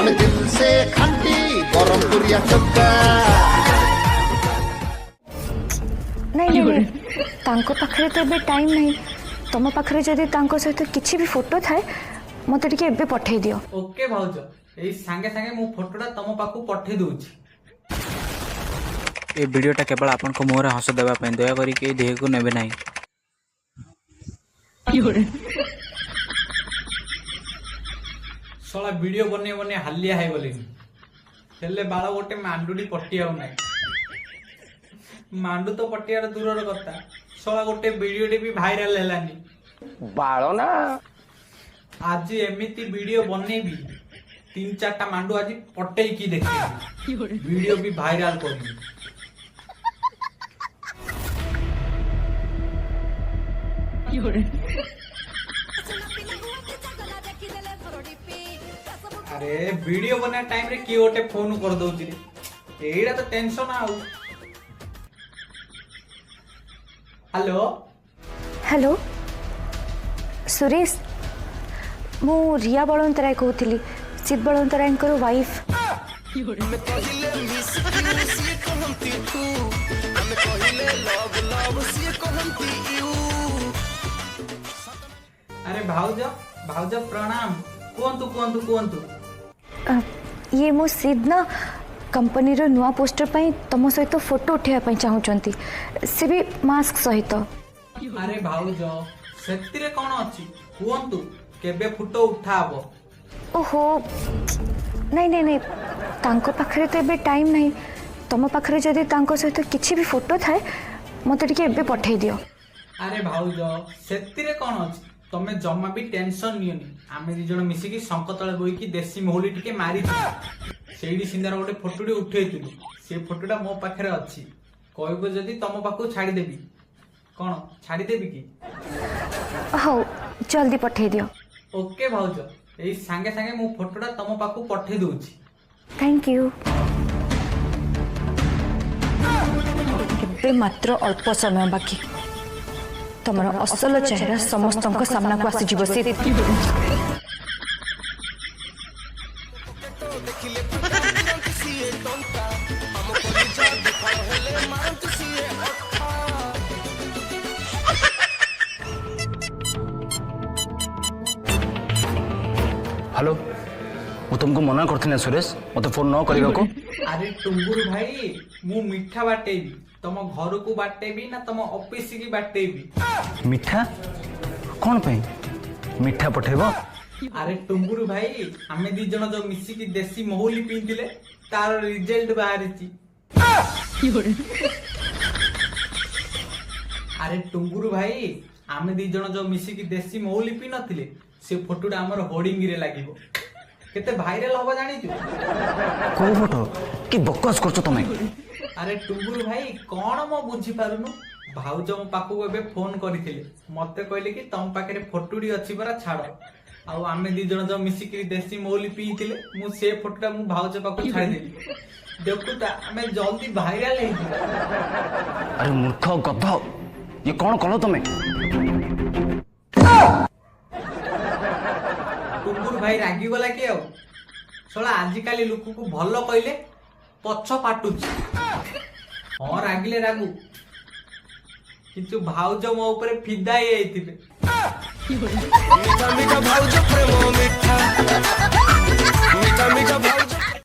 ଆମେ ଦିଲ ସେ ଖାଣ୍ଟି ବରହମପୁରିଆ ଟୋକା। ନାଇଁ ନାଇଁ ନାଇଁ, ତାଙ୍କ ପାଖରେ ତ ଏବେ ଟାଇମ୍ ନାହିଁ। ତମ ପାଖରେ ଯଦି ତାଙ୍କ ସହିତ କିଛି ବି ଫଟୋ ଥାଏ, ମୋତେ ଟିକେ ଏବେ ପଠେଇ ଦିଅ। ଓକେ ଭାଉଜ, ଏଇ ସାଙ୍ଗେ ସାଙ୍ଗେ ମୁଁ ଫଟୋଟା ତମ ପାଖକୁ ପଠେଇ ଦଉଛି। ଏ ଭିଡ଼ିଓଟା କେବଳ ଆପଣଙ୍କ ମୁହଁରେ ହସ ଦେବା ପାଇଁ। ଦୟାକରି କେହି ଦେହକୁ ନେବେ ନାହିଁ। ଶଳା, ଭିଡିଓ ବନେଇ ବନେଇ ହାଲିଆ ହେଇଗଲିଣି, ହେଲେ ବାଳ ଗୋଟେ ମାଣ୍ଡୁଟି ପଟି ଆଉ ନାହିଁ। ମାଣ୍ଡୁ ତ ପଟିଆର ଦୂରର କଥା, ଶଳା ଗୋଟେ ଭିଡିଓଟେ ବି ଭାଇରାଲ ହେଲାନି। ବାଳ ନା। ଆଜି ଏମିତି ଭିଡିଓ ବନେଇବି, ତିନି ଚାରିଟା ମାଣ୍ଡୁ ଆଜି ପଟେଇକି ଦେଖିବି, ଭିଡିଓ ବି ଭାଇରାଲ କରିବି। ଆରେ, ଭିଡିଓ ବନେଇବା ଟାଇମ ରେ କିଏ ଗୋଟେ ଫୋନ କରିଦଉଛି ରେ। ଏଇଟା ତ ଟେନସନ ଆଉ। ହ୍ୟାଲୋ। ହ୍ୟାଲୋ ସୁରେଶ, ମୁଁ ରିୟା ବଳବନ୍ତରାୟ କହୁଥିଲି, ସିଦ୍ ବଳବନ୍ତରାୟଙ୍କର ୱାଇଫ୍। କହିଲେ ମିସ୍ you, ସିଏ କହନ୍ତି ତୁ। ଆମେ କହିଲେ ଲଭ୍ ଲଭ୍, ସିଏ କହନ୍ତି you. ଆରେ ଭାଉଜ, ଭାଉଜ, ପ୍ରଣାମ। କୁହନ୍ତୁ, କୁହନ୍ତୁ, କୁହନ୍ତୁ। ଇଏ ମୋ ସିଦ୍ ନା କମ୍ପାନୀର ନୂଆ ପୋଷ୍ଟର ପାଇଁ ତମ ସହିତ ଫଟୋ ଉଠାଇବା ପାଇଁ ଚାହୁଁଛନ୍ତି, ସେ ବି ମାସ୍କ ସହିତ। ଆରେ ଭାଉଜ, ସେଥିରେ କଣ ଅଛି? କୁହନ୍ତୁ କେବେ ଫଟୋ ଉଠା ହବ। ଓହୋ, ନାଇଁ ନାଇଁ ନାଇଁ, ତାଙ୍କ ପାଖରେ ତ ଏବେ ଟାଇମ୍ ନାହିଁ। ତମ ପାଖରେ ଯଦି ତାଙ୍କ ସହିତ କିଛି ବି ଫଟୋ ଥାଏ, ମୋତେ ଟିକେ ଏବେ ପଠେଇ ଦିଅ। ଆରେ ଭାଉଜ, ସେଥିରେ କଣ ଅଛି? ତମେ ଜମା ବି ଟେନସନ ନିଅନି। ଆମେ ଦି ଜଣ ମିଶିକି ଶଙ୍ଖ ତଳେ ବୋଇକି ଦେଶୀ ମହୁଲି ଟିକେ ମାରିଥିଲୁ। ସେଇଠି ସିନ୍ଦାର ଗୋଟେ ଫଟୋଟି ଉଠେଇଥିଲୁ। ସେ ଫଟୋଟା ମୋ ପାଖରେ ଅଛି। କହିବ ଯଦି ତମ ପାଖକୁ ଛାଡିଦେବି। କଣ, ଛାଡିଦେବି କି? ହଉ, ଜଲ୍ଦି ପଠେଇ ଦିଅ। ଓକେ ଭାଉଜ, ଏଇ ସାଙ୍ଗେ ସାଙ୍ଗେ ମୁଁ ଫଟୋଟା ତମ ପାଖକୁ ପଠେଇ ଦଉଛି। Thank you. ଏବେ ମାତ୍ର ଅଳ୍ପ ସମୟ ବାକି, ତମର ଅସଲ ଚେହେରା ସମସ୍ତଙ୍କ ସାମ୍ନାକୁ ଆସିଯିବ ସେ। ଦେଖିଲେ ଦିଅନ୍ତି ସିଏ ଟଙ୍କା। ଆମ କଲିଜା ଦିଫାଳ ହେଲେ ମାରନ୍ତି ସିଏ ଅଠା। ହ୍ୟାଲୋ, ମୁଁ ତୁମକୁ ମନା କରିଥିଲି ନା ସୁରେଶ, ମୋତେ ଫୋନ୍ ନ କରିବାକୁ? ଆରେ ଟୁଙ୍ଗୁରୁ ଭାଇ, ମୁଁ ମିଠା ବାଟେଇବି। ତମ ଘରକୁ ବାଟେଇବି ନା ତମ ଅଫିସ କି ବାଟେଇବି? ମିଠା କ'ଣ ପାଇଁ ମିଠା ପଠେଇବ? ଆରେ ଟୁଙ୍ଗୁରୁ ଭାଇ, ଆମେ ଦି ଜଣ ଯୋଉ ମିଶିକି ଦେଶୀ ମହୁଲି ପିଇଥିଲେ, ତାର ରିଜଲ୍ଟ ବାହାରିଛି। ଆରେ ଟୁଙ୍ଗୁରୁ ଭାଇ, ଆମେ ଦି ଜଣ ଯୋଉ ମିଶିକି ଦେଶୀ ମହୁଲି ପିଇ ନଥିଲେ, ସେ ଫଟୋଟା ଆମର ହୋର୍ଡିଂରେ ଲାଗିବ। କେତେ ଭାଇରାଲ ହବ ଜାଣିଛୁ? କୋଉ ଫଟୋ? କି ବକବାସ କରୁଛ ତମେ? ଆରେ ଟୁଙ୍ଗୁରୁ ଭାଇ, କଣ ମୋ ବୁଝିପାରୁନୁ? ଭାଉଜ ମୋ ପାଖକୁ ଏବେ ଫୋନ କରିଥିଲେ। ମତେ କହିଲେ କି ତମ ପାଖରେ ଫଟୋଟି ଅଛି ପରା, ଛାଡ। ଆଉ ଆମେ ଦି ଜଣ ଯୋଉ ମିଶିକିରି ଦେଶୀ ମହୁଲି ପିଇଥିଲେ, ମୁଁ ସେ ଫଟୋଟା ମୁଁ ଭାଉଜ ପାଖକୁ ଛାଡିଦେଲି। ଦେଖୁତା, ଆମେ ଜଲ୍ଦି ଭାଇରାଲ ହେଇଯିବା। ଆରେ ମୂର୍ଖ ଗଧ, ଇଏ କ'ଣ କଲ ତମେ? ଟୁଙ୍ଗୁରୁ ଭାଇ ରାଗିଗଲା କି ଆଉ? ଶଳା, ଆଜିକାଲି ଲୋକକୁ ଭଲ କହିଲେ ପଛ ଫାଟୁଛି। ହଁ, ରାଗିଲେ ରାଗୁ, କିନ୍ତୁ ଭାଉଜ ମୋ ଉପରେ ଫିଦା ହେଇଯାଇଥିବେ। ମିଠା ମିଠା ଭାଉଜ ପ୍ରେମ ମିଠା।